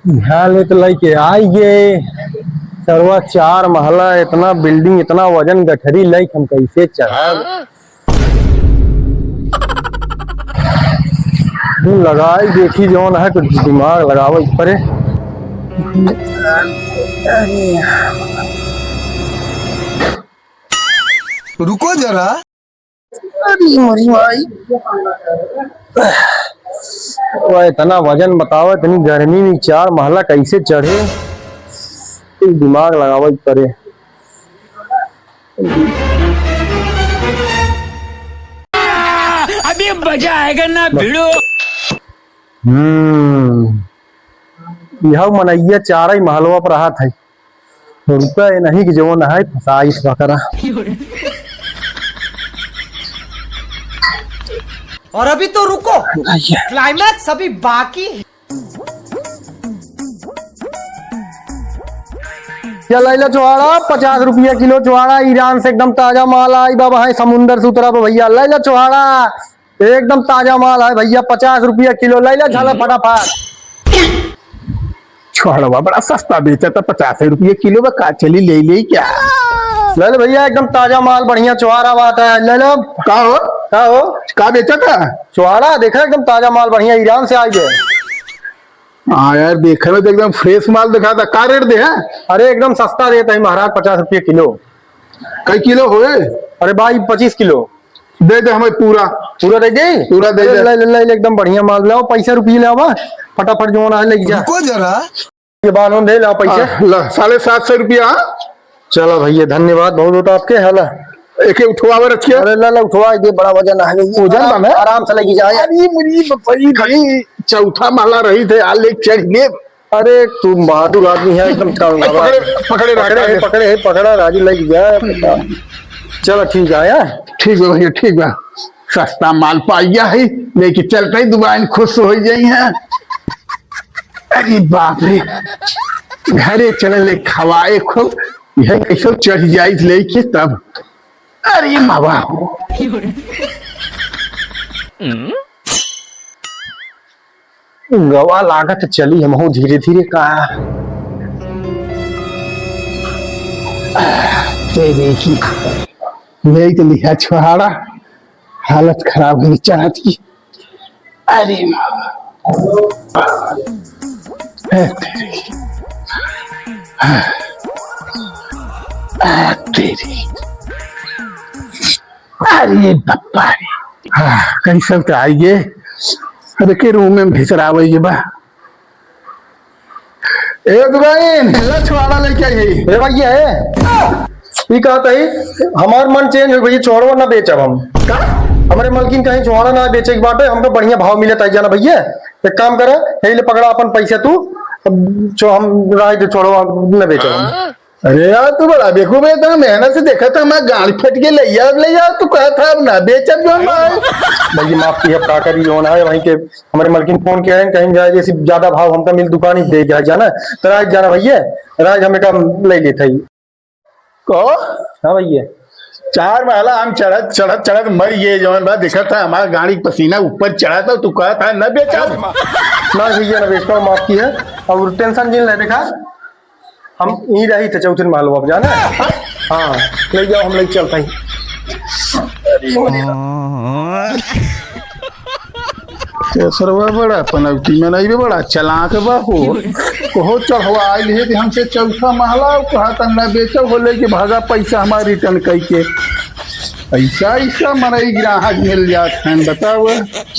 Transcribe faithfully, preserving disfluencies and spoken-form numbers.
यहाँ ले तो लइके आई गे। सरवा चार महला इतना building, इतना वजन गठरी लइके हम कैसे चढ़ब? मुँह लगाई देखी जौन है, कुछ दिमाग लगावे पड़े। रुको जरा। अरे मोरी माई। वह इतना वजन बताओ, इतनी गर्मी में चार महला कैसे चढ़े? कुछ दिमाग लगावे पड़े। अभी मजा आएगा ना भिड़ो। हम्म, यह मनैया चार ही महलवा पर रहत है। रुका, ये नहीं कि जवन है, फंसाई बकरा। और अभी तो रुको, भैया। Climax अभी बाकी है। या लैला छोहाड़ा, पचास रुपया किलो छोहाड़ा, ईरान से एकदम ताजा माल आई बा, भाई समुंदर से उतरा बा भैया। लैला छोहाड़ा, एकदम ताजा माल है भैया, पचास रुपया किलो, लैला झाला फटाफट। छोहाड़ा बड़ा सस्ता बेचा था, पचास रुपया किलो बा, का चली ले ले क्या? ले ले भैया, एकदम ताजा माल, बढ़िया छोहाड़ा बात है, ले लो। का हो? का हो? का बेचा था? छोहाड़ा देखा, एकदम ताजा माल, बढ़िया ईरान से आई है। हाँ यार, देखे में तो एकदम fresh माल दिखा था। का rate दे है? अरे एकदम सस्ता देता है महाराज, पचास रुपये किलो। कई किलो होए? अरे भाई, पच्चीस किलो। दे दे हमें पूरा। पूरा दे दे? पूरा दे अरे दे। ले, ले, ले, ले, एकदम बढ़िया माल लाओ, पैसा रुपये ले आवा, फटाफट जो ना है लेके जा। रुको जरा। ये बांधो, दे लाओ पैसे। आ, ला, साढ़े सात सौ रुपया, हाँ? चलो भैया, धन्यवाद बहुत बहुत आपके, है ला। एके उठवावे रखिए। अरे ला, ला, उठवा दे, बड़ा वजन है भैया। वजन आराम, बा ना? आराम से लेके जाए। अरे मुझे बताइए भाई, चौथा महला रही थे, आ ले चढ़ ले। अरे तू बहादुर आदमी है एकदम। पकड़े, पकड़े रहा, पकड़े है, पकड़े है, पकड़ा राजू लेके जाए। चलो ठीक है, हाँ? ठीक है भैया, ठीक है। सस्ता माल पाइया है, लेके चलते ही दुकान खुश हो जाई है। अरे बाप रे, घरे चले ले खवाए खूब, यह कैसे चढ़ जाई लेके तब। अरे मावा हो। गवा लागत चली हमहू धीरे धीरे का। ते देखी, ले तो लिहा छोहाड़ा, हालत खराब है चढ़त की। अरे माँ। ए तेरी। ए तेरी। अरे बप्पा रे। हाँ, कहीं सब तो आई गे। अरे के रूम में भीतर आवे ये बा। ए दुराइन, ले छोहाड़ा लेके आई है। ए भैया, ए। ई कहत है, हमार मन change हो गई, छोहाड़ा ना बेचब हम। का? हमरे मलकिन कहीं छोहाड़ा ना बेचे के बाटे, हमका बढ़िया भाव मिलत है जाना भैया। एक काम करा, यही ले पकड़ा अपन पैसा तू, अब जो हम रहे दे छोहाड़ा ना बेचब हम। अरे यार, तू बड़ा बेवकूफ है, इतना मेहनत से देखा था, हमार गाड़ी फट के ले यार, ले यार, तू कहा था अब ना बेचब जो हम आए। भैया माफ की, अब का करी, जो ना है वहीं के हमरे मलकिन फोन किया है, कहीं जाए, जैसे ज्यादा भाव हमका मिल, दुकान ही दे जाए, जाना। तो राज जाना भैया, राज हम एक ले लेते हैं। को? हाँ भैया। चार महला हम चढ़त, चढ़त, चढ़त मर गए, जौन बा दिखत है, हमारा गाड़ी के पसीना ऊपर चढ़ा था, तू कहा था, "न बेचा।" ना भैया, ना बेचता हूँ, माफ की है। और tension जिन ले, देखा, हम यहीं रही थे चौथे महल, अब जाना। हाँ, ले जाओ, हम ले चलते हैं। केसरवा बड़ा पनौती में नहीं बे, बड़ा चालाक बा हो। कहो चढ़वा आइल है कि हमसे चौथा महला, कहा त ना बेचो हो, लेके भागा पैसा हमार return कई के। ऐसा, ऐसा मनई ग्राहक मिल जात हैं, बताओ।